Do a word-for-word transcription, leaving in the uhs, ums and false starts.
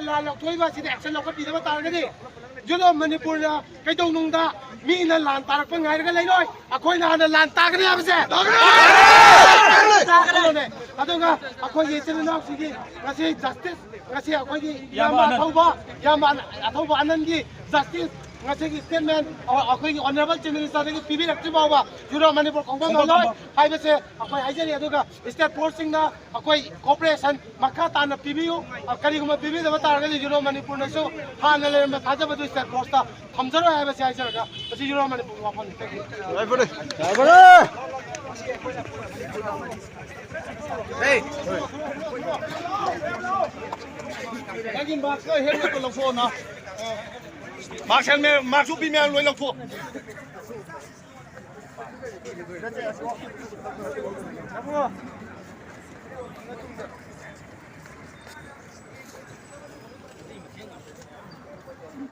ꯂꯥꯟ ꯂꯧꯊꯣꯛꯏꯕ ꯑꯁꯤꯗ action ꯂꯧꯈꯠꯄꯤꯗꯕ ꯇꯥꯔꯒꯗꯤ ꯖꯨꯂꯣ ꯃꯅꯤꯄꯨꯔꯅ ꯀꯩꯗꯧꯅꯨꯡꯗ ꯃꯤꯅ ꯂꯥꯟ ꯇꯥꯔꯛꯄ ꯉꯥꯏꯔꯒ ꯂꯩꯔꯣꯏ꯫ ꯑꯩꯈꯣꯏꯅ ꯍꯥꯟꯅ ꯂꯥꯟ ꯇꯥꯒꯅꯤ ꯍꯥꯏꯕꯁꯦ ꯇꯥꯒꯅꯤ꯫ ꯑꯗꯨꯒ ꯑꯩꯈꯣꯏꯒꯤ ꯏꯆꯤꯜ ꯏꯅꯥꯎꯁꯤꯡꯒꯤ ꯉꯁꯤ justice, ꯉꯁꯤ ꯑꯩꯈꯣꯏꯒꯤ ꯏꯌꯥꯝꯕ ꯏꯌꯥꯝꯕ ꯑꯅꯟ꯫ ꯑꯊꯧꯕ, ꯏꯌꯥꯝꯕ ꯑꯊꯧꯕ ꯑꯅꯟꯒꯤ justice, ꯉꯁꯤꯒꯤ statement, ꯑ-, ꯑꯩꯈꯣꯏꯒꯤ honourable chief ministerꯗꯒꯤ ꯄꯤꯕꯤꯔꯛꯇ꯭ꯔꯤ ꯐꯥꯎꯕ ꯖꯨꯂꯣ ꯃꯅꯤꯄꯨꯔ ꯈꯣꯡꯕ ꯉꯝꯂꯣꯏ ꯍꯥꯏꯕꯁꯦ ꯑꯩꯈꯣꯏ ꯍꯥꯏꯖꯔꯤ꯫ ꯑꯗꯨꯒ state forceꯁꯤꯡꯅ ꯑꯩꯈꯣꯏ cooperation ꯃꯈꯥ ꯇꯥꯅ ꯄꯤꯕꯤꯌꯨ꯫ ꯀꯔꯤꯒꯨꯝꯕ ꯄꯤꯕꯤꯗꯕ ꯇꯥꯔꯒꯗꯤ ꯖꯨꯂꯣ ꯃꯅꯤꯄꯨꯔꯅꯁꯨ ꯍꯥꯟꯅ ꯂꯩꯔꯝꯕ ꯊꯥꯖꯕꯗꯨ state forceꯇ ꯊꯝꯖꯔꯣꯏ ꯍꯥꯏꯕꯁꯤ ꯍꯥꯏꯖꯔꯒ ꯉꯁꯤ ꯖꯨꯂꯣ ꯃꯅꯤꯄꯨꯔꯒꯤ ꯋꯥꯐꯝꯅꯤ꯫ Thank you꯫ ꯅꯪꯒꯤ mask ꯀ helmetꯇꯣ ꯂꯧꯊꯣꯛꯑꯣ ꯅꯥ꯫ Mask, helmet, mask ꯎꯞꯄꯤ ꯃꯌꯥꯝ ꯂꯣꯏ ꯂꯧꯊꯣꯛꯑꯣ꯫